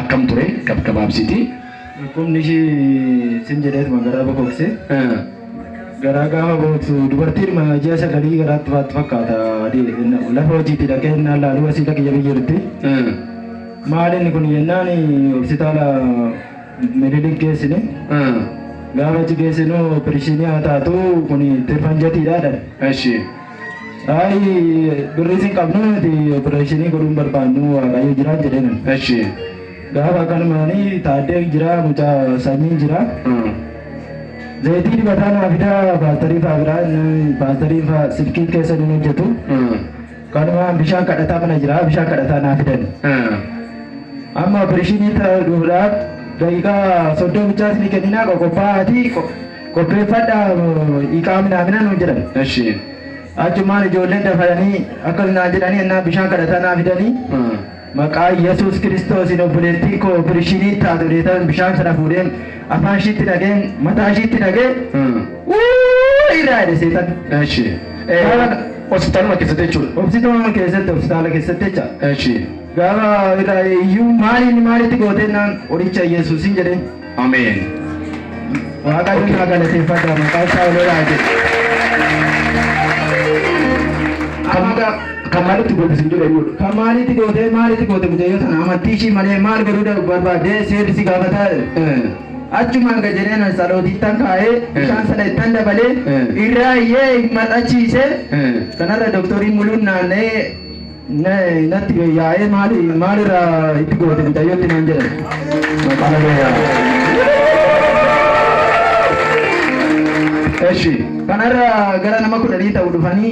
Akkam ture gabgabaabsiti. Dhukkubni ishii sin jedheetuma garaa bokokse. Garaa gaafa bokoksu dubartiidhuma ji'a sagalii garaatti baattu fakkaata. Lafa hojiitti dhaqee innaan laaluu asii dhaqee jirti. Maal inni kun jennaan hospitaala Minilik geessine. Gaafa achi geessinu opereeshinii haa taatu kun tirfanjatiidha jedhan. Eshi. Ayi birrii sin qabnu nuti opereeshinii godhuun barbaannu Waaqayyo jiraan jedheen. Eshi. Gaafa akkanumaanii taaddee jira mucaa sanyiin jira. Zayitii dibataa naa fidaa paastarii faa biraa paastarii faa silkiin keessa ni hojjetu. Kanumaan bishaan kadhataa mana jira bishaan kadhataa naa fidan. Amma opereeshinii ta'uudhaaf daqiiqaa 30 bichaa isinii kenninaa qophaa'aatii qopheeffadhaa hiiqaa minaamina nuun jedhan. Eshi. Achumaan ijoolleen dafanii akkas naan jedhanii ennaa bishaan kadhataa naa fidanii maqaa Yesuus Kiristoosiin obboleettiin koo opereeshinii taatu deetan bishaan sana fuudheen afaan ishiitti naqeen mataa ishiitti naqee wuuu irraa jedhe seexan. Eshi. Hospitaaluma keessatti jechuudha. Hospitaaluma keessatti hospitaala keessatti jecha. Eshi. Gaafa irraa iyyuu maaliin maalitti gootee naan qoricha Yesuusiin jedheen. Ameen. Waaqayyo naa galateeffadha maqaa isaa ololaa jedhe. Kan maalitti goote sin jedhu eenyudha? Kan maalitti gootee maalitti goote mucayyoo sana amantii ishii malee maal godhuu barbaadde seerri si gaafataa jedhe. Achumaan gad jedheen ani tsalootiittan kaa'ee bishaan sana ittan dabalee irraa iyyee maxachiise. Kanarra doktoriin muluun naanna'ee natti yaa'ee maali maalirraa itti goote mucayyootti naan jedhan. Haleluuyaa. Eshi. Kanarra gara nama 10 ta'u dhufanii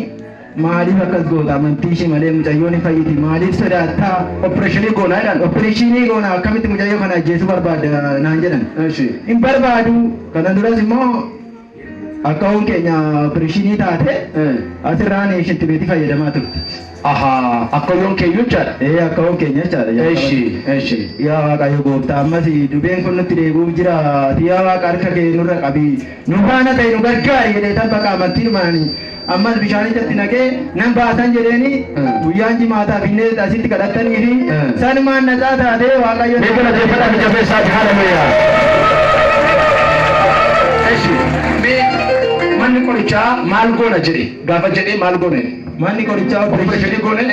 maaliif akkas goota amantii ishee malee mucayyoon hin fayyiti maaliif sodaattaa Opereeshinii goonaa jedhan. Opereeshinii goona akkamitti mucayyoo kana ajjeesuu barbaadda naan jedhan. Eshi. Hin barbaadu kana duras immoo akkaawwan keenya opereeshinii taate asirraan shintibeetii fayyadamaa turte. Ahaa akkaawwan keeyyuu jechaadha. Ee akkaawwan keenya jechaadha. Eshi. Eshi. Yaa Waaqayyo gooftaa ammas dubeen kun nutti deebi'uuf jira ati yaa Waaqa harka kee nurra qabi nu faana ta'e nu gargaari jedhee tan bakka amantiidhumaan ammas bishaanichatti naqee nan baasan jedheeni guyyaan jimaataa finnee asitti kadhattanii fi sanumaan natsaa taatee Waaqayyo. Mee galateeffadhaa fi jabeessaati haleluuyaa. Eshi. Mee manni qorichaa maal goona jedhe gaafa jedhee maal goone? Manni qorichaa Opereeshinii goone.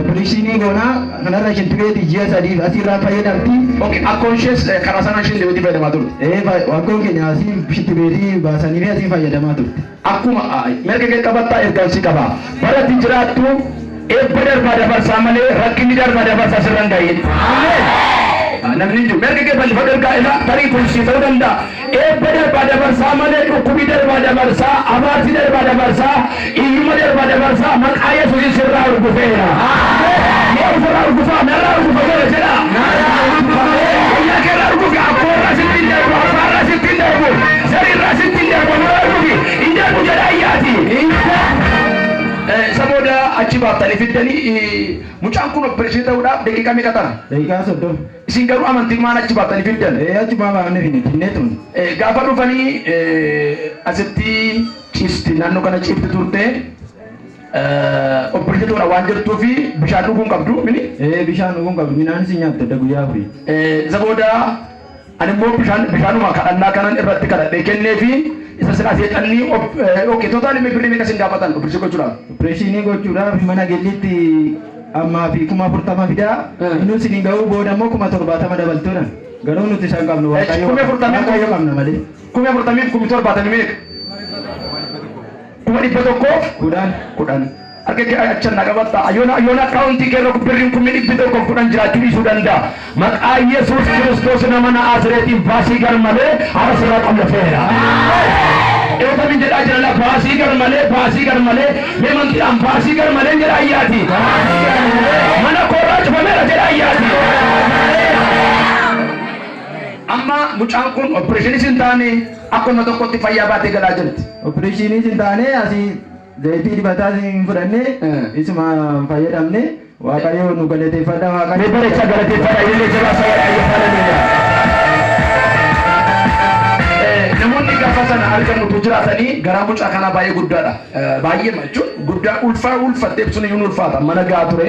Opereeshinii goonaa kanarra shintibeetii ji'a sadiif asirraa fayyadamti. Okay, akkoon ishees karaa sanaan isheen deebiitii fayyadamaa turte. Ee akkoon keenya asii shintibeetii baasanii fi asii fayyadamaa turte. Akkuma mirga kee qabattaa ergaan si qaba. Bara ati jiraattu eebba darbaa dabarsaa malee rakkinni darbaa dabarsaa sirra hin gahin. Namni hin jiru. Mirga kee bal'ifadhu ergaa ilaa tarii kun sii ta'uu danda'a. Eebba darbaa dabarsaa malee dhukkubii darbaa dabarsaa, abaarsi darbaa dabarsaa, hiyyuma darbaa dabarsaa maqaa Yesuusiin sirraa hurgufeera. Mee ofirraa hurgufaa, narraa hurgufa godha jedhaa. Fayyaa keerraa hurgufi, akkoorraa sitti hin darbu, abbaarraa sitti hin darbu, sariirraa sitti hin darbu, narraa hurgufi, hin darbu jedha ayyaati. Isa booda achi baattanii fiddanii mucaan kun opereeshinii ta'uudhaaf daqiiqaa meeqa ta'a? Daqiiqaa 30. Isin garuu amantiimaan achi baattanii fiddan. Ee achumaa baafnee finne finnee tun. Gaafa dhufanii asitti ciisti naannoo kana ciifti turte opereeshinii ta'uudhaaf waan jirtuu fi bishaan dhuguu hin qabdu mini. Ee bishaan dhuguu hin qabdu midhaan si nyaatte adda guyyaa afurii. Isa booda ani immoo bishaan bishaanuma kadhannaa kanan irratti kadhadhee kennee fi isa silaa seexanni okay total birrii meeqa isin gaafatan opereeshinii gochuudhaaf? Opereeshinii gochuudhaaf mana gillitti ammaa fi 40,000 fidaa inni isin ga'uu booda immoo 70,000 dabaltuudha. Garuu nuti isaan qabnu Waaqayyo 40,000 Waaqayyo qabna malee. 40,000 fi 70,000 meeqa? 110,000 10. Harka kee achan na qabatta. Yoona yoona akkaawuntii kee irra birriin 110,000 jiraachuu dhiisuu danda'a. Maqaa Yesuus Kiristoos nama Naazireetiin baasii gar malee har'a sirraa qollafeera. Eebbamin jedhaa jira la baasii gar malee baasii gar malee mee mantiidhaan baasii gar malee jedha ayyaati. Mana koorraa cufameera jedha ayyaati. Amma mucaan kun opereeshinii hin taane akkuma tokkotti fayyaa baatee galaa jirti. Opereeshinii hin taane asii zayitii dibataa hin fudhanne isuma fayyadamne Waaqayyo nu galateeffadha Waaqayyo. Mee bareechaa galateeffadha ilillee jabaa isa Waaqayyo haleluuyaa. Namoonni gaafa sana argan utuu jiraatanii garaa mucaa kanaa baay'ee guddaadha. Baay'ee jechuun guddaa ulfaa ulfattee ibsuun iyyuu ni ulfaata. Mana gahaa ture.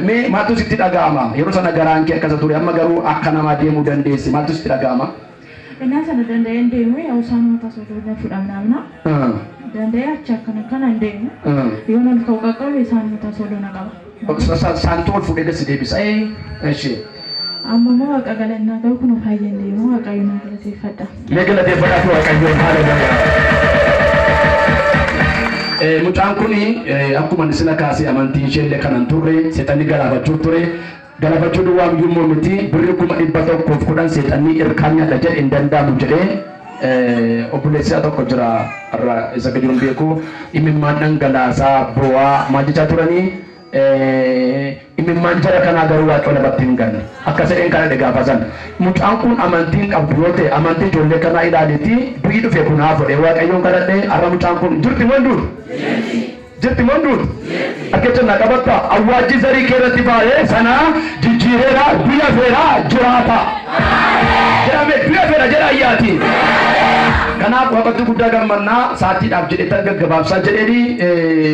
Mee maaltu sitti dhaga'ama? Yeroo sana garaan kee akkasa ture, amma garuu akka namaa deemuu dandeesse. Maaltu sitti dhaga'ama? Innaa sana danda'ee hin deemu, yaa isaan mataa soodoo fudhamnaamna. Danda'ee achi akkana akkana hin deemu. Yoon ol ka'u qaqqabe, isaan mataa soodoo na qaba. Saantuu ol fuudhee gadi deebisa. Eshi. Amma immoo Waaqa galannaa ta'u, kun fayyeen deemu, Waaqayyo na galateeffadha. Mee galateeffadhaatu Waaqayyoon, haaleluyyaa. Mucaan kun akkuma sila kaasee amantii ishee illee kanan turre seexanni galaafachuuf ture. Galaafachuu duwwaa iyyuu miti, birri 110,000 seexanni irkaan nyaadha jedhe, hin danda'amu jedhee. Obboleessi isaa tokko jira, irra isa gadi hin beeku, imimmaan dhangalaasaa bo'aa maal jechaa turanii. Imimmaan jara kanaa garuu Waaqayyo lafatti hin ganne. Akka sedheen kana gaafa san, mucaan kun amantii hin qabdu yoo ta'e, amantii ijoollee kanaa ilaaleeti du'i dhufe kun haa fudhee Waaqayyoon kadhadhee. Har'a mucaan kun jirti moo hin duutu? Jirti moo hin duutu? Akka jennaa qabatta, awwaajji zarii kee irratti baay'ee sana jijjiireera, du'a feera, jiraata jedhame, du'a feera jedha ayyaati. Kanaaf Waaqatti guddaa gammannaa. Sa'aatiidhaaf jedhee tan gaggabaabsaa jedheeni.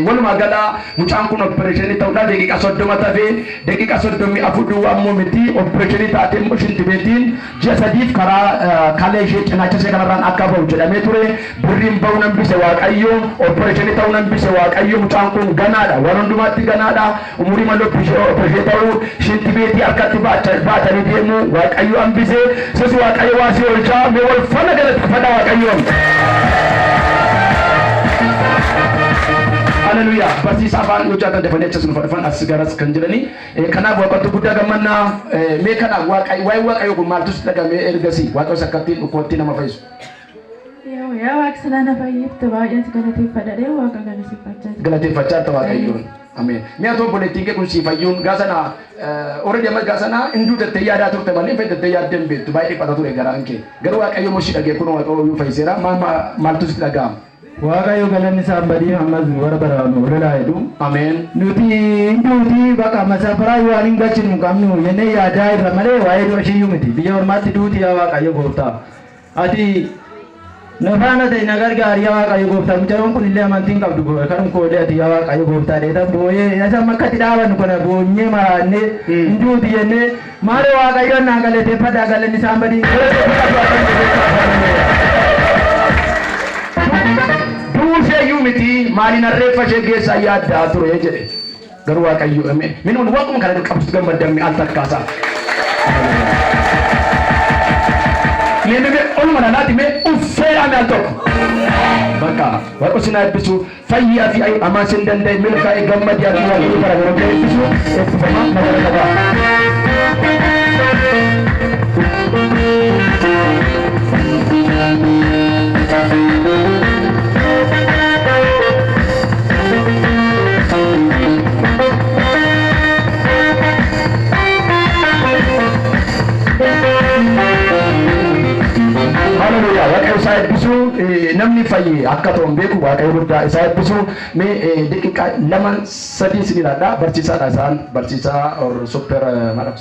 Walumaa gala mucaan kun opereeshinii ta'uudhaan daqiiqa 30 tafee, daqiiqa 34 duwwaa immoo miti, opereeshinii taatee immoo shintibeetiin ji'a 3f karaa kalee ishee cinaacha ishee kanarraan akka ba'u jedhamee ture. Birriin ba'uu nan bise Waaqayyo, opereeshinii ta'uu nan bise Waaqayyo. Mucaan kun ganaadha, waan hundumaatti ganaadha. Umurii malee opereeshinii ta'uu, shintibeetii harkatti baatanii deemu Waaqayyo hambise. Sis Waaqayyo waa si oolchaa. Mee wal fana galateeffadha Waaqayyoon. Haleluuyaa. Barsiisaa afaan yoo jaatan dafanii achas nu dhufan, as garas kan jedhani. Kanaaf Waaqatti guddaa gammannaa. Mee kanaaf Waaqayyo, waa'ee Waaqayyo kun maaltu sitti dhagahame ergasii? Waaqayyo akkattiin dhukkubatti nama fayyisu. Yaa Waaqa silaa na fayyifte, baay'ee si galateeffadha, Waaqa galateeffachaa jira. Galateeffachaa jirta Waaqayyoon. Ameen. Mi'a ta'u, obboleettiin kee kun sii fayyuun gaasana already amma gaasana hin duutettee yaadaa turte malee fayyadattee yaaddee hin beektu, baay'ee dhiphata ture garaan kee. Garuu Waaqayyo immoo si dhagee, kun Waaqayyo fayyiseera. Maaltu sitti dhaga'ama? Waaqayyo galanni isaan badii ammas bara baraan ololaa jedhu. Ameen. Nuti hin duuti, bakka masaafaraa waan hin galchinu hin qabnu jennee yaadaa irra malee waa'ee du'a ishiyyuu miti. Biyya ormaatti duuti, yaa Waaqayyo gooftaa. Ati na faana ta'e, na gargaari, yaa Waaqayyo gooftaa. Mucayyoon kun illee amantii hin qabdu, kanum koolee ati yaa Waaqayyo gooftaa dheetan booyee isa amma akkatti dhaabannu kana boonyee maraannee hin duuti jennee. Maaloo Waaqayyoon naa galateeffadhaa, galanni isaan badii. Du'uu ishee iyyuu miti, maaliin harreeffa ishee keessaa yaaddaa ture jedhe. Garuu Waaqayyo minuun waaquma kana qabsutti gammaddamne al takkaasaa. Mee mee mee, oluma lalaati, mee uffeedhaa, mee al tokko. Bakka Waaqa sin haa eebbisu, fayyaa fi amaan sin danda'e, milkaa'e, gammadii ati. Waaqayyo bara bara eebbisu, eebbifamaa, nagaa qabaa. Haleluuyaa, Waaqayyo isaa eebbisu. Namni fayye akka ta'u hin beeku, Waaqayyo guddaa isaa eebbisu. Mee daqiiqaa 2 3 isin ilaadha. Barsiisaadha isaan, barsiisaa or super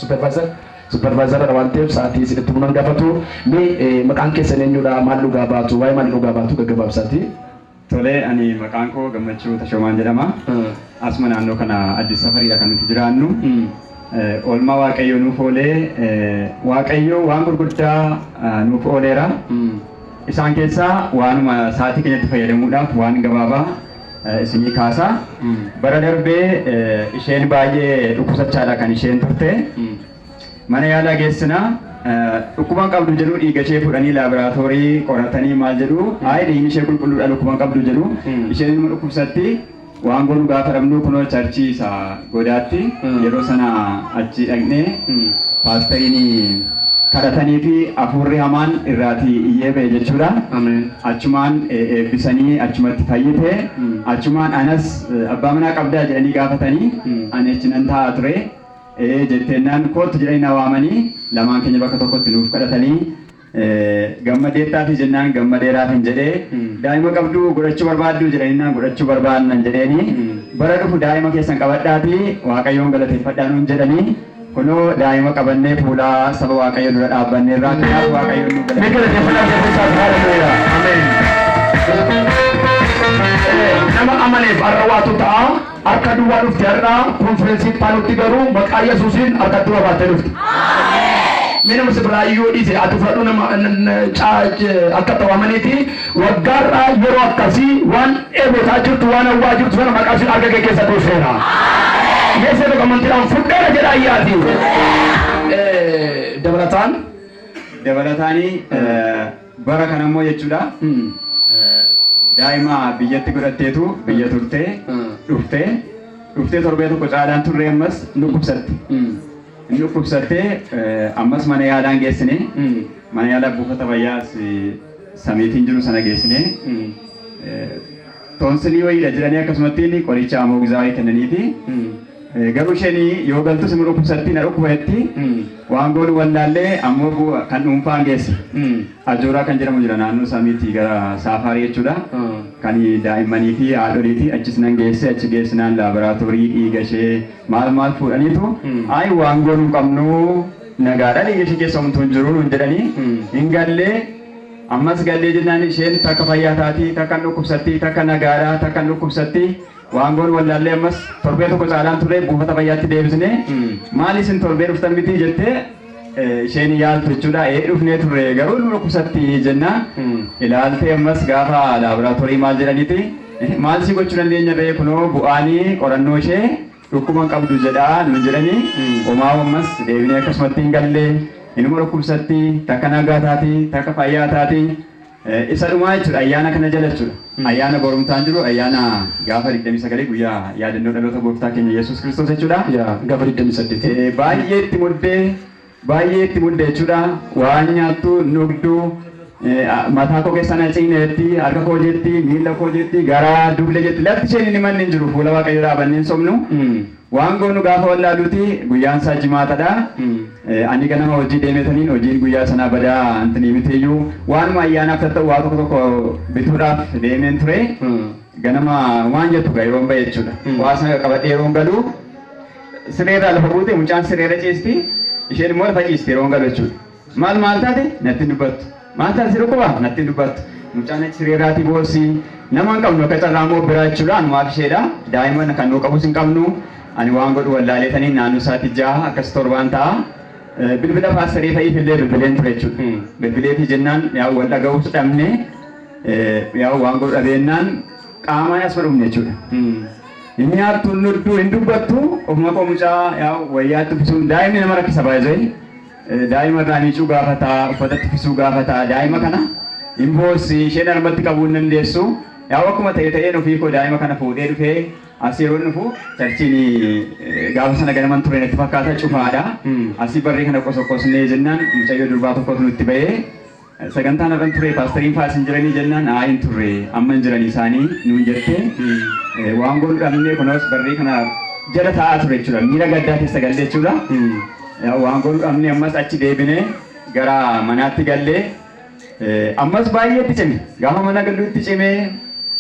supervisor supervisor waan ta'eef sa'aatii isinitti munan gaafatu. Mee maqaan keessan eenyudha? Maal dhugaa baatu? Waa'ee maal dhugaa baatu gaggabaabsaati? Tolee, ani maqaan koo Gammachuu Tashoomaan jedhama. Asuma naannoo kana Addis Safariidha kan nuti jiraannu. Oolmaa Waaqayyoo nuuf oolee, Waaqayyo waan gurguddaa nuuf ooleera. Isaan keessaa waanuma sa'aatii keenyatti fayyadamuudhaaf waan gabaabaa isinii kaasa. Bara darbee isheen baay'ee dhukkubsachaadha kan isheen turte. Mana yaalaa geessinaa, dhukkuba hin qabdu jedhu, dhiiga ishee fudhanii laaboraatoorii qoratanii maal jedhu, hayi, dhiigni ishee qulqulluudha, dhukkuba hin qabdu jedhu. Isheen ilma dhukkubsatti, waan goonu gaafa dhabnu, kunoo churchii isa godaatti yeroo sana achi dhaqnee paastariin kadhatanii fi hafuurri hamaan irraatii iyyee ba'e jechuudha. Achumaan eebbisanii achumatti fayyite. Achumaan anas abbaa manaa qabdaa jedhanii gaafatanii, ani achi nan taa'aa ture. Ee jetteennaan, kootu jedhanii na waamanii, lamaan keenya bakka tokkotti nuuf kadhatanii, gammadeettaa fi jennaan gammadeeraaf hin jedhee, daa'ima qabduu, godhachuu barbaaddu jedhanii, godhachuu barbaannan jedheeni, bara dhufu daa'ima keessan qabadhaatii Waaqayyoon galateeffadhaa nuun jedhanii, kunoo daa'ima qabannee fuula saba Waaqayyoo dura dhaabbanneerraa. Kanaaf Waaqayyoon nu Mee galateeffadhaa keessaa. Haleluuyaa. Ameen. Nama amaneef har'a waatu ta'a. Harka duwwaa dhufte har'aa konfereensii taanutti garuu maqaa Yesuusiin harka duwwaa baattee dhufte. Mee nama si biraa yoo dhiise ati fudhadhu nama akka ta'u amaniiti waggaarraa yeroo akkasii waan dheebotaa jirtu waan hawwaa jirtu sana maqaa isheen harka kee keessa buuseera. Mee seera tokko amantiidhaan fudheera jedha ayyaati. Dabalataan. Dabalataanii bara kana immoo jechuudha. Daa'ima biyyatti godhatteetu biyya turtee dhuftee dhuftee torbee tokko caalaan turree ammas nu dhukkubsatte. Inni dhukkubsattee ammas mana yaalaan geessine. Mana yaalaa buufata fayyaa samiitiin jiru sana geessine. Toonsilii wayiidha jedhanii akkasumatti inni qoricha amoogzaawii kennaniifi. Garuu isheen yoo galtus immoo dhukkubsatti na dhukkuba jetti. Waan goonu wallaallee ammoo kan dhuunfaan geesse. Ajooraa kan jedhamu jira naannoo samiitii gara saafaarii jechuudha. Kan daa'immanii fi haadholiiti achis nan geesse achi geessinaan laaboraatoorii dhiiga ishee maal maal fuudhaniitu ayi waan goonuu qabnu nagaadha dhiiga ishee keessa homtuu hin jiru nuun jedhanii hin gallee ammas gallee jennaan isheen takka fayyaa taatii takka hin dhukkubsatti takka nagaadha takka hin dhukkubsatti waan goonu wallaallee ammas torbee tokko caalaan turre buufata fayyaatti deebisne maal isin torbee dhuftan miti jettee isheen yaaltu jechuudha ee dhufnee turre garuu nu dhukkubsatti jennaan ilaaltee ammas gaafa laaboraatoorii maal jedhaniiti maal si gochuu dandeenya ree kunoo bu'aanii qorannoo ishee dhukkuba hin qabdu jedhaa nuun jedhanii homaa ammas deebinee akkasumatti hin galle inuma dhukkubsatti takka nagaa taati takka fayyaa taati isa dhumaa jechuudha ayyaana kana jala jechuudha ayyaana borumtaan jiru ayyaana gaafa 29 guyyaa yaadannoo dhaloota gooftaa keenya Yesuus Kiristoos jechuudha. Yaa gaafa 28. Baay'ee itti muddee jechuudha waan nyaattu dhugdu mataa koo keessa na ciine jetti harka koo jetti miila koo jetti garaa dugda jetti lafti isheen inni manni hin jiru fuula Waaqayyoo dhaabannee hin sobnu. Waan goonu gaafa wallaaluuti guyyaan isaa jimaatadha. Ani ganama hojii deemetaniin hojiin guyyaa sanaa badaa antinii mitiyyuu waanuma ayyaanaaf tatta'u waa tokko tokko bituudhaaf deemeen ture. Ganama waan jettu gaa yeroon ba'e jechuudha. Waa sana qabadhee yeroon galu sireerraa lafa buute mucaan sireerra ciisti isheen immoo lafa ciisti yeroon galu jechuudha. Maal maal taate natti hin dubbattu. Maal taate si dhukkuba natti hin dubbattu. Mucaan achi sireerraatii boossi nama hin qabnu akka carraa immoo biraa jechuudha anumaaf isheedha. Daa'ima kan nuu qabus hin qabnu. Ani waan godhu wallaaleetanii naannoo isaatti 6 akkas 7 ta'a. Bilbila paasterii fa'iif illee bilbileen ture jechuudha. Bilbileefi jennaan yaa wal dhaga'uus dhabne yaa waan godhu dhabeennaan qaamaan asuma dhufne jechuudha. Hin nyaattu, hin dhugdu, hin dubbattu ofuma koo mucaa yaa wayyaatti uffisuun daa'imni nama rakkisa baay'ee. Daa'ima irraa miicuu gaafata, uffatatti uffisuu gaafata. Daa'ima kana hin boossi, isheen harmatti qabuu hin dandeessu. Yaa akkuma ta'e ta'een ofii koo daa'ima kana fuudhee dhufee as yeroo dhufu charchiin gaafa sana ganaman ture natti fakkaata cufaadha. Asii barree kana qosoqqosnee jennaan mucayyoo durbaa tokkotu nutti ba'ee sagantaan har'an ture paasteriin faas hin jiranii jennaan haa hin turre amma hin jiranii isaanii nuun jette waan godhu dhabnee kunuus barree kana jala taa'aa ture jechuudha. Miira gaddaa keessa galle jechuudha. Waan godhu dhabnee ammas achi deebinee gara manaatti gallee ammas baay'ee itti cime. Gaafa mana galluutti cimee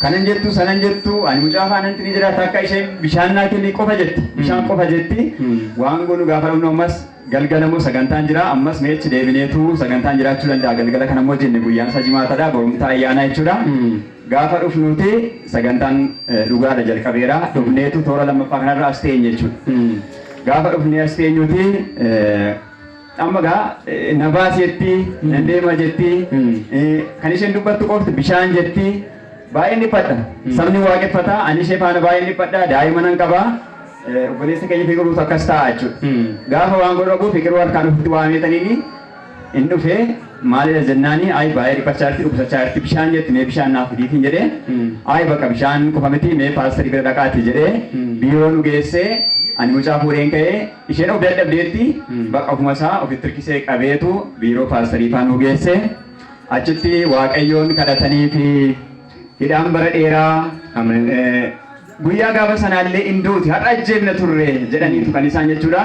kanan jettu sanan jettu ani mucaa faananti ni jira takka isheen bishaan naa kenni qofa jetti. Bishaan qofa jetti. Waan goonu gaafa dhumnu ammas galgala immoo sagantaan jira ammas meechi deebineetu sagantaan jiraachuu danda'a galgala kana immoo jenne guyyaan isaa jimaatadha borumtaa ayyaanaa jechuudha. Gaafa dhufnuuti sagantaan dhugaadha jalqabeera dhufneetu toora lammaffaa kanarra as teenye jechuudha. Gaafa dhufnee as teenyuti amma gaa na baasi jetti nan deema jetti kan isheen dubbattu qofti bishaan jetti baay'een dhiphadha. Sabni waaqeffata ani ishee faana baay'een dhiphadha daa'ima nan qaba. Obboleessa keenya Fiqiruutu akkas ta'a jechuudha. Gaafa waan godhu dhabu Fiqiruu harkaan ofitti waameetaniini hin dhufe maalidha jennaani ayi baay'ee dhiphachaa jirti dhukkubsachaa jirti bishaan jetti mee bishaan naaf fidiitiin jedhee ayi bakka bishaan qofa miti mee paasterii bira dhaqaati jedhee biiroo nu geessee ani mucaa fuudheen ka'ee isheen of dadhabdeetti bakka ofuma isaa ofitti hirkisee qabeetu biiroo paasterii faa nu geesse achitti Waaqayyoon kadhatanii fi hidhaan bara dheeraa guyyaa gaafa sanaallee hin duuti har'a ajjeefna turre jedhaniitu kan isaan jechuudha.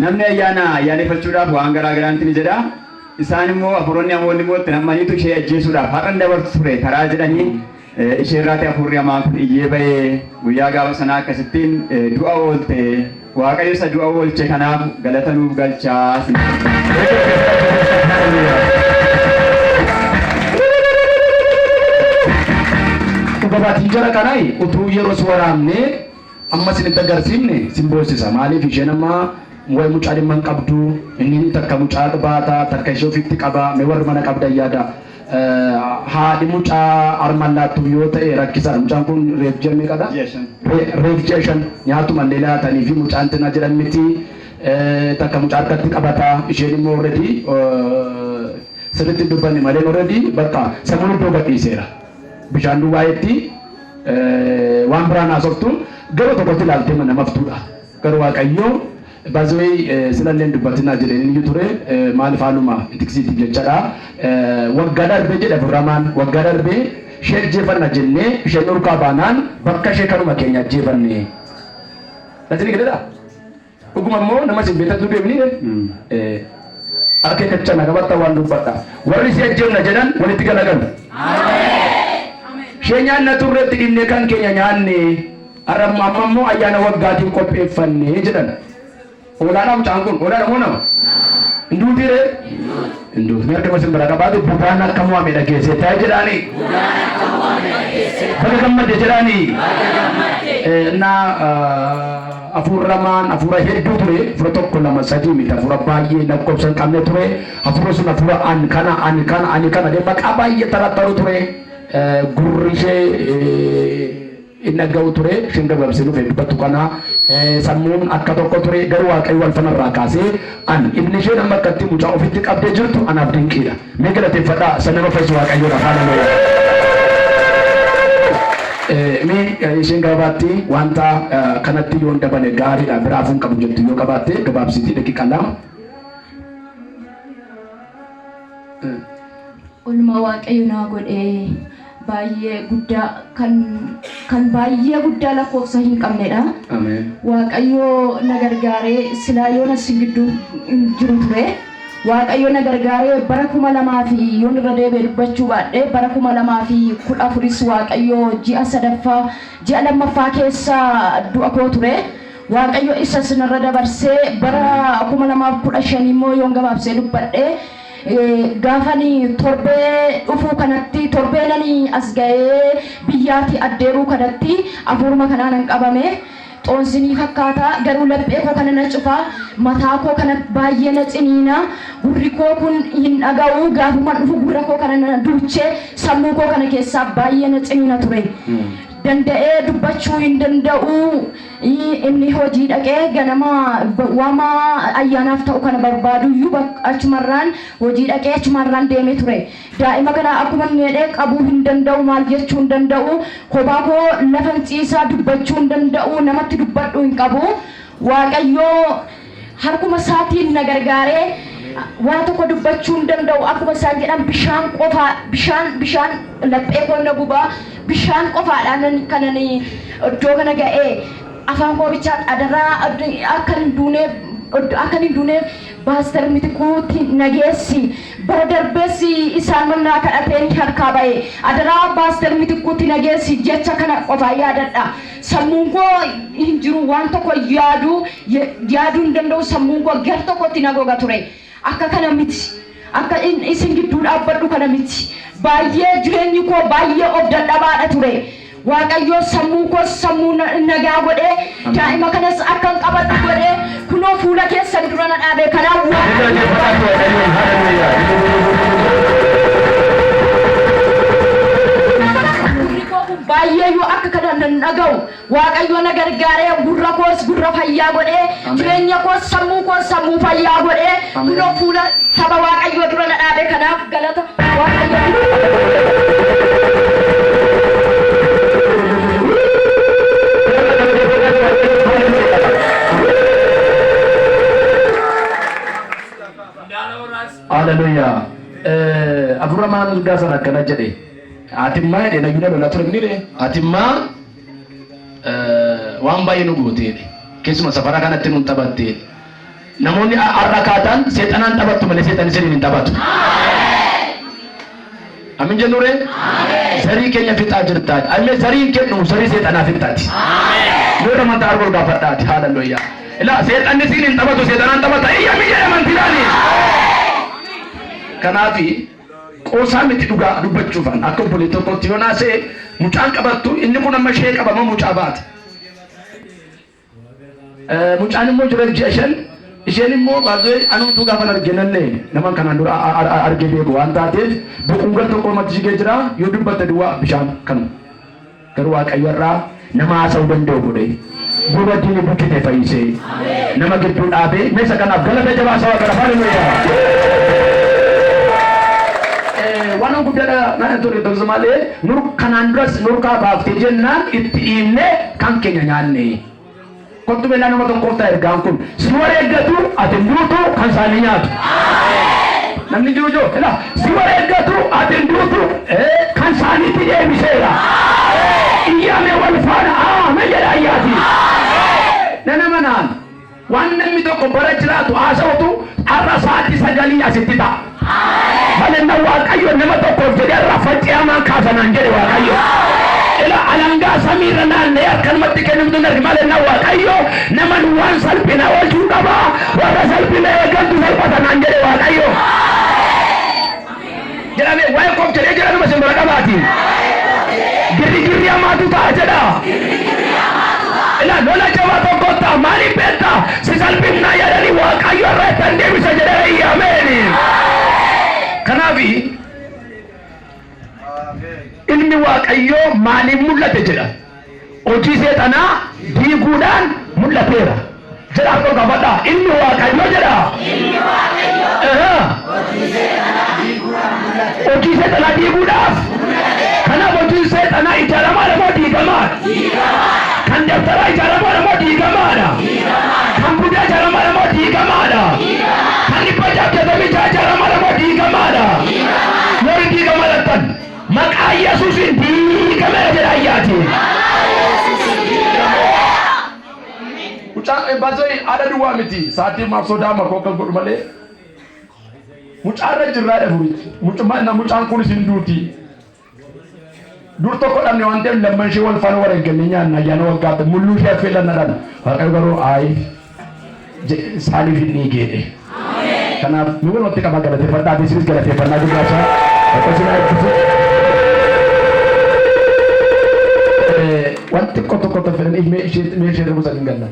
Namni ayyaana ayyaaneffachuudhaaf waan garaa garaanti ni jedha. Isaan immoo hafuuronni hamoonni immoo itti nam'aniitu ishee ajjeesuudhaaf har'a hin dabartu ture karaa jedhanii ishee irraati hafuurri hamaan kun iyyee ba'ee guyyaa gaafa sanaa akkasittiin du'a oolte. Waaqayyo isa du'a oolche kanaaf galata nuuf galchaa. Dhugabaatiin jara kanaa utuu yeroo si waraabne Amma isinitti agarsiifne sin boossisa. Maaliif isheen amma wayi mucaa dhimma hin qabdu, inni takka mucaa baata, takka ishee ofitti qaba. Mee warri mana qabdan yaada. Haadhi mucaa harma laattuuf yoo ta'e rakkisaadha. Mucaan kun reef ji'a meeqadha? Ji'a 5. Reef ji'a 5 nyaatuma illee laatanii fi mucaan tinaa jedhan miti. Takka mucaa harkatti qabata. Isheen immoo already sirriitti hin dubbanne malee already bakka sammuun iddoo gadhiiseera. Bishaan duwwaayetti waan biraan haasoftu garuu tokkotti ilaaltee namaftuudha. Garuu Waaqayyoo bazwee silallee hin dubbatinaa jedheen inni ture maaliif haaluma itiksiitiif jechadha. Waggaa darbee jedhe Afurramaan waggaa darbee ishee ajjeefanna jennee isheen dhorkaa baanaan bakka ishee kanuma keenya ajjeefanne. Nasini galedha? Dhuguma immoo nama isin beektantu deemni. Akeekkacha na qabatta waan dubbadha. Warri si ajjeefna jedhan walitti galagalu. Ishee nyaanna turreetti dhiibnee kan keenya nyaanne har'a amma immoo ayyaana waggaatiif qopheeffanne jedhan. Hoolaadha mucaan kun hoolaadha moo nama? Hin duutii ree? Hin duuti. Mee harka isin bira qabaatu budaan akka mo'ame dhageessee ta'e jedhaani. Baga gammadde jedhaani. Na hafuurramaan hafuura hedduu ture, hafuura 1 2 3 miti, hafuura baay'ee lakkoofsa hin qabne ture. Hafuurri sun hafuura an kana ani kana ani kana jedhee maqaa baay'ee tarattaru ture. Gurri ishee hin dhaga'u ture, isheen gabaabsee dhufe dubbattu kana sammuun akka tokko ture. Garuu Waaqayyo alfanarraa kaasee an ibni isheen amma akkatti mucaa ofitti qabdee jirtu anaaf dinqiidha. Mee galateeffadhaa isa nama fayyisu Waaqayyoodhaaf. Haaleluyyaa. Mee isheen gabaabatti wanta kanatti yoon dabale gaariidha biraafuu hin qabu jettu yoo qabaatte gabaabsitii daqiiqaa 2. Olma Waaqayyo naa godhe baay'ee guddaa kan kan baay'ee guddaa lakkoofsa hin qabnedha. Ameen. Waaqayyo na gargaaree silaa yoon as hin gidduu hin jiru ture. Waaqayyo na gargaaree bara 2000 fi yoon irra deebi'e dubbachuu baadhe bara 2014s Waaqayyo ji'a sadaffaa ji'a lammaffaa keessa du'a koo ture. Waaqayyo isa sinarra dabarsee bara 2015 immoo yoon gabaabsee dubbadhe gaafani torbee dhufuu kanatti torbeenani as ga'ee biyyaati addeeruu kanatti hafuuruma kanaanan qabame. Xoonsinii fakkaata garuu laphee koo kana na cufa, mataa koo kana baay'ee na ciniina, gurri koo kun hin dhaga'u, gaafuman dhufu gurra koo kana na duuchee sammuu koo kana keessaa baay'ee na ciniina ture. Danda'ee dubbachuu hin danda'u. Inni hojii dhaqee ganama waama ayyaanaaf ta'u kana barbaaduyyuu achumarraan hojii dhaqee achumarraan deemee ture. Daa'ima kana akkuma inni jedhe qabuu hin danda'u, maal jechuu hin danda'u, kophaa koo lafan ciisaa dubbachuu hin danda'u, namatti dubbadhu hin qabu. Waaqayyoo harkuma isaatiin na gargaaree waa tokko dubbachuu hin danda'u. Akkuma isaan jedhan bishaan qofa, bishaan bishaan laphee koo na gubaa, bishaan qofaadhaan kanan iddoo kana ga'ee afaan koo bichaa adaraa akka hin duuneef akka hin duuneef Paaster Mitikuutti na geessi. Bara darbees isaan mannaa kadhateen harkaa ba'e. Adaraa Paaster Mitikkuutti na geessi jecha kana qofaa yaadadha. Sammuun koo hin jiru, waan tokko yaaduu yaaduu hin danda'u, sammuun koo gar tokkotti na goga ture. Akka kana miti. Akka isin gidduu dhaabbadhu kana miti. Baay'ee jireenyi koo baay'ee of dadhabaadha ture. Waaqayyoo sammuu koos sammuu nagaa godhee daa'ima kanas akkan qabadhu godhee kunoo fuula keessan dura na dhaabe. Kanaaf Waaqayyo gurri koo kun baay'ee yoo akka kana nan dhaga'u Waaqayyo na gargaaree gurra koos gurra fayyaa godhee jireenya koos sammuu koos sammuu fayyaa godhee kunoo fuula saba Waaqayyoo dura na dhaabe. Kanaaf galata Waaqayyo. Haleluuyaa. Afurra maal ergaa sana akkana jedhe. Atimmaa jedhe nayyuu na lolaa ture miti. Atimmaa waan baay'ee nu goote. Keessuma safara kanatti nuun taphatte. Namoonni har'a kaatan seexanaan taphattu malee seexanni isiniin hin taphatu. Amin jennu ree? Zarii keenya fixaa jirtaati. Ammee zariin kennu zarii seexanaa fixxaati. Yoo amantaa arguu gaafadhaati. Haaleluyyaa. Ilaa seexanni siin hin taphatu, seexanaan taphata. Iyya min jedhe amantiidhaani. Kanaafi qoosaa miti, dhugaa dubbachuufan akka obboleettii tokkotti yoo naasee mucaan qabattu inni kun amma ishee qabama mucaa baate. Mucaan immoo jira ji'a 5. Isheen immoo baay'ee anuutu gaafa arginanne nama kanaan dura argee beeku waan taateef bu'uura tokko matti jigee jira yoo dubbatte duwwaa bishaan kanu. Garuu Waaqayyo irraa nama haasa'uu danda'u godhe. Gurra diini bukkite fayyisee nama gidduu dhaabee meeshaa kanaaf galata jabaa saba kana haleluuyaa. Waan guddaadha naan ture tokko malee nur kanaan duras nurkaa baaftee jennaan itti dhiibnee kan keenya nyaanne. Kottu beellaa nama tokkoof ta'a ergaan kun. Si wareeggatu ati duutu kan isaanii nyaatu. Namni jiru jiru ila si wareeggatu ati duutu kan isaaniitti deebiseera. Iyyaame wal faana aame jedha ayyaati. Nana manaan waan namni tokko bara jiraatu haasa'utu har'a sa'aatii 9 asitti ta'a. Malee na Waaqayyo nama tokkoof jedhee har'a faccee hamaan kaasanaan jedhe Waaqayyo. Ila alangaa samiirra naanna'ee akkanumatti kennamtu hin argi malee na Waaqayyo nama waan salphina oolchuu qaba warra salphina eegantu salphatanaan jedhe Waaqayyo. Jedhame waa'ee koof jedhee jedhanuma isin bira qabaati. Girri girri hamaatu ta'a jedha. Ila lola jabaa tokko ta'a maaliif beektaa si salphinaa yaadanii Waaqayyo irra ittiin deebisa jedhee iyyaameen. Kanaaf ilmi Waaqayyoo maaliif mul'ate jedha. Hojii seexanaa diiguudhaan mul'ateera. Jedha harka gaafadhaa. Ilmi Waaqayyoo jedha. Hojii seexanaa diiguudhaaf. Kanaaf hojiin seexanaa ijaaramaadha moo diigamaadha? Kan dabtaraa ijaaramaadha moo diigamaadha? Kan budaa ijaaramaadha moo diigamaadha? Kan 666 ijaaramaadha moo diigamaadha? Warri diigamaa lattan maqaa Yesuusiin diigameera jedha ayyaati. Mucaan baasee haadha duwwaa miti sa'aatii maaf sodaa makoo akkas godhu malee mucaarra jirraa dha furichi. Mucaan kunis hin duuti. Dur tokko dhabne waan ta'eef lamman ishee wal faana wareeggannee nyaanna ayyaana waggaatti mulluu ishee affeellanna dhabne. Waaqayyo garuu ayi saaliif hin dhiigeedhe. Kanaaf nu walumatti qabaa galateeffadhaa fi isinis galateeffannaa guddaa isaa Waaqayyo isin eebbisu. Wanti xiqqoo tokko tokko fedhan ishee ishee tokko hin galla.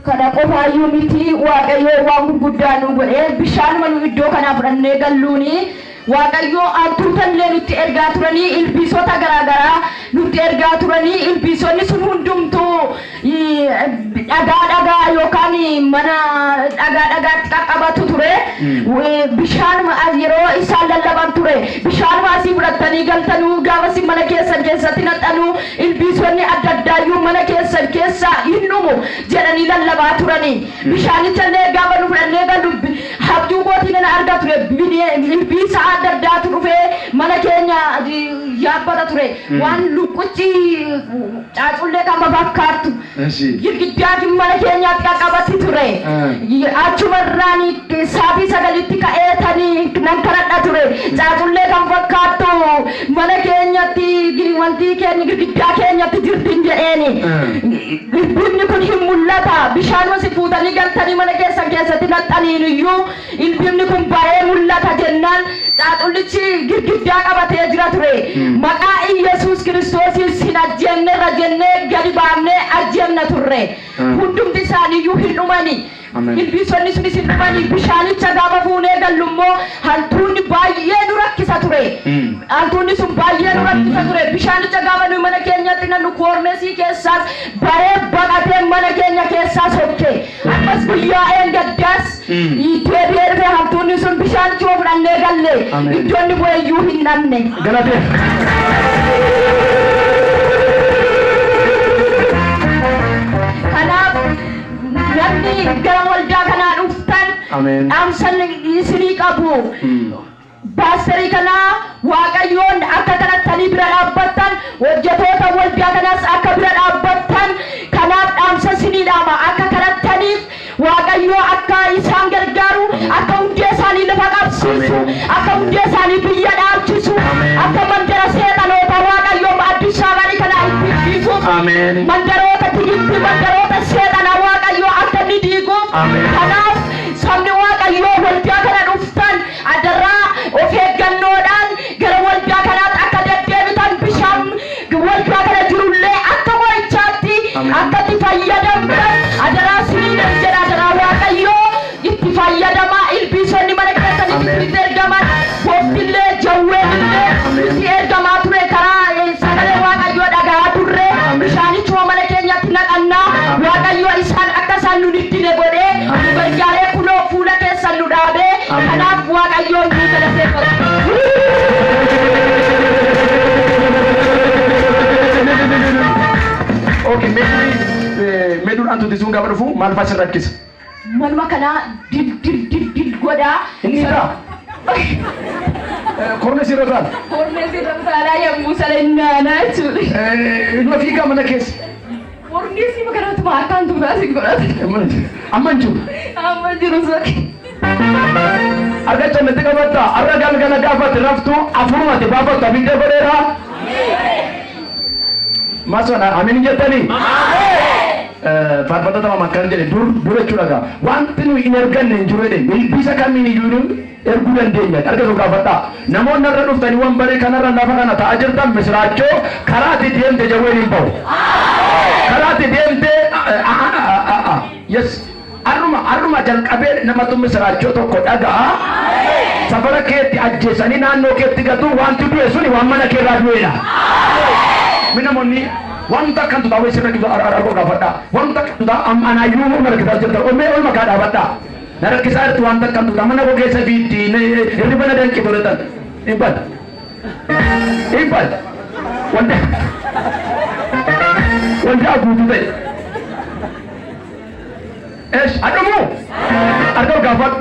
Kana qofaayyuu miti, Waaqayyo waan gurguddaa nu godhee bishaanuma nu iddoo kanaa fudhannee galluuni Waaqayyo hantuutallee nutti ergaa turanii, ilbiisota garaagaraa nutti ergaa turanii, ilbiisonni sun hundumtuu dhagaa dhagaa yookaan mana dhagaa dhagaatti qaqqabatu ture. Bishaanuma yeroo isaan lallaban ture bishaanuma asii fudhattanii galtanuu gaafa isin mana keessan keessatti naqxanuu ilbiisonni adda addaayyuu mana keessan keessaa hin dhumu jedhanii lallabaa turanii. Bishaanicha illee gaafa nu fudhannee gallu habjuu kootiin nan arga ture, ilbiisa adda addaatu dhufee mana keenya yaabbata ture. Waan luqqucci caacullee kan fakkaattu girgiddaatiin mana keenyaatti qaqqabatti ture. Achumarraan sa'aatii 9tti ka'eetanii nan kadhadha ture. Caacullee kan fakkaattu mana keenyatti wanti keenya girgiddaa keenyatti jirtin jedheeni. Ilbiifni kun hin mul'ata. Bishaanuma si fuutanii galtanii mana keessan keessatti naqxaniin iyyuu ilbiifni kun baay'ee mul'ata jennaan caacullichi girgiddaa qabatee jira ture. Maqaa Iyyasuus Kiristoosiin sin ajjeemnerra jennee gadi baafnee ajjeemna turre. Hundumti isaaniiyyuu hin dhumani. Ilbiisonni sunis hin dhumani. Bishaanicha gaafa fuunee gallu immoo hantuunni baay'ee nu rakkisa ture. Hantuunni sun baay'ee nu rakkisa ture. Bishaanicha gaafa nuyi mana keenyatti nannu koorneesii keessaas baree baqatee mana keenya keessaa sokke. Ammas guyyaa eengaddaas deebi'ee dhufe hantuunni sun, bishaanichuma fudhannee galle. Iddoonni bu'eeyyuu hin dhabne. Galateef. Kanaaf namni gara waldaa kanaa dhuftan dhaamsan isinii qabu. Paasterii kanaa Waaqayyoon akka kadhattanii bira dhaabbattan, hojjetoota waldaa kanaas akka bira dhaabbattan kanaaf dhaamsa isinii dhaama. Akka kadhattaniif Waaqayyoo akka isaan gargaaru, akka hundee isaanii lafa qabsiisu, akka hundee isaanii biyya dhaalchisu, akka mandara seexanoota Waaqayyoo Addis Ababaa kana itti diiguuf, mandaroota digitti, mandaroota seexanaa Waaqayyoo akka inni diiguuf. Kanaaf sabni Waaqayyoo waldaa kana dhuftan adarraa of eeggannoodhaan gara waldaa kanaatti akka deddeebitan, bishaan waldaa kana jirullee akka qorichaatti akka itti fayyadamtan adaraa isinii Waaqayyoon nuu galateeffatu. Okay, meeduun antuuti sun gaafa dhufu maal fa'aa sin rakkisa? Manuma kanaa dil dil dil dil godhaa. Inni irraa? Korne sirra taala. Kornee sirra utaalaa yommuu sana inni naanaa jechuudha. Ilma fiigaa mana keessa. Kornee si kanatuma harkaan tuutaa si godhata. Amma hin jiru. Amma jiru saki. Argacha natti qabatta har'a galgala gaafatti raftu afurumatti baafattu abidda godheera. Masona amin jettanii. Faarfattoota maama akkan jedhe dur dur jechuudha gaa wanti nuyi hin erganne hin jiru jedhe ilbiisa kamiin iyyuu erguu dandeenya argatu gaafadhaa namoonni irra dhuftanii wanbaree kanarra lafa kana ta'aa jirtan misiraachoo karaatti deemte jawween hin ba'u karaatti deemte yes arruma arruma jalqabee namatu misiraachoo tokko dhaga'a safara keetti ajjeesanii naannoo keetti gatu wanti du'e suni waan mana keerraa du'edha. Mi namoonni wanta akkantu taa'ee sirra gidduu arguu gaafadhaa wanta akkantu ta'a anaayyuu na rakkisaa jirta omee ol makaa dhaabadhaa na rakkisaa jirtu wanta akkantu ta'a mana koo keessa fiitti hirriba na danqe toletan hin bad hin bad wanta waldaa guutuu ta'e. Eesh adhumu arguu gaafadhu.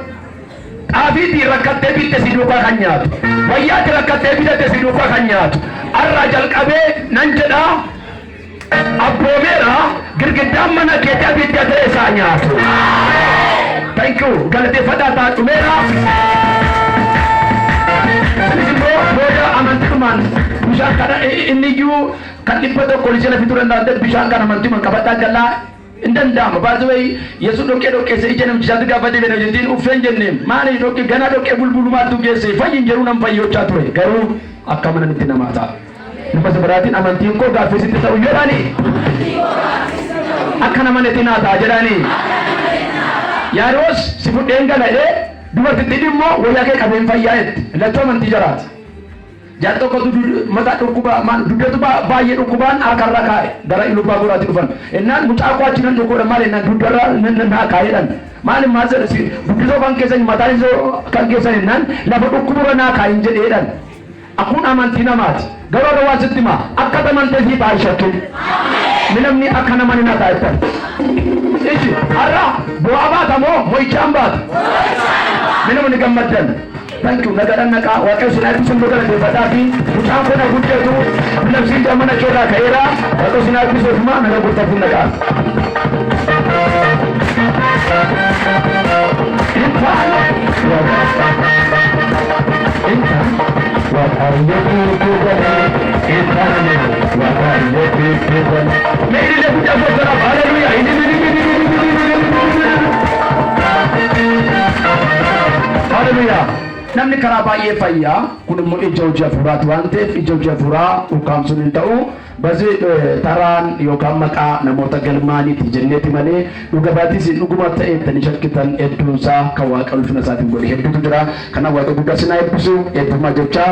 Xaafiitii rakkattee bitte si duukaa kan nyaatu. Wayyaatti rakkattee bitatte si duukaa kan nyaatu. Har'a jalqabee nan jedhaa abboomeera girgiddaan mana keetti abidda ta'e isaa nyaatu. Thank you. Galateeffadhaa ta'a dhumeera. Isinis immoo booda amantiidhumaan bishaan kana inni iyyuu kan 100 ishee lafituu danda'an bishaan kana amantiidhumaan qabadhaa jalaa hin danda'ama. Baay'ee Yesuus dhoqqee dhoqqeesse ija namichaatti gaafa deebi'e jettiin uffeen jennee maali dhoqqee ganaa dhoqqee bulbulumaattu geesse fayyin jedhuu nan fayyochaa ture garuu akka mananitti namaa ta'a. Nama biraatiin amantiin koo gaaffii sitti ta'u jedhani akka nama netti naa ta'a jedhani. Yaaroos si fudheen gala jedhee dubartittiin immoo wayyaa kee qabeen fayyaa jetti. Lachuu amantii jaraati. Jaarri tokkotu mataa dhukkuba maal dugdatu baay'ee dhukkubaan harkarra kaa'e gara ilubbaa boraatti dhufan. Innaan mucaa koo achi nan dhukkuba maal innaan dugdarra naa kaa'eedhaan. Maal maal jedhu si guddisoo kan keessan mataan isoo kan keessan innaan lafa dhukkuburra naa kaa'in jedheedhaan. Akkuun amantii namaati. Garuu irra waan sitti hima akka amantee sii ta'a shakkin. Mi namni akka nama ni na ta'a jettan. Ishi har'a bu'aa baata moo mo'ichaan baata? Mi namni gammaddan. Thank you. Nagadhaan naqaa Waaqayyo sin eebbisu nu galateeffadhaa fi mucaan kun guddatu labsiin mana keerraa ka'eera. Waaqayyo sin eebbisu ofuma naga guuttafuun naqaa. Waaqayyo galee intaane Waaqayyo galee. Mee illee guddaa gooftaadhaaf haleluuyaa. Haleluuyaa. Namni karaa baay'ee fayyaa kun immoo ija hojii hafuuraati waan ta'eef ija hojii hafuuraa ukkaamsuun hin ta'u. Basi taraan yookaan maqaa namoota galmaaniiti jenneeti malee dhuga baatiis dhuguma ta'eettanii shakkitan hedduunsaa kan Waaqa ulfina isaatiin godhe hedduutu jira. Kanaaf Waaqa guddaa sinaa eebbisu eebbifamaa jechaa.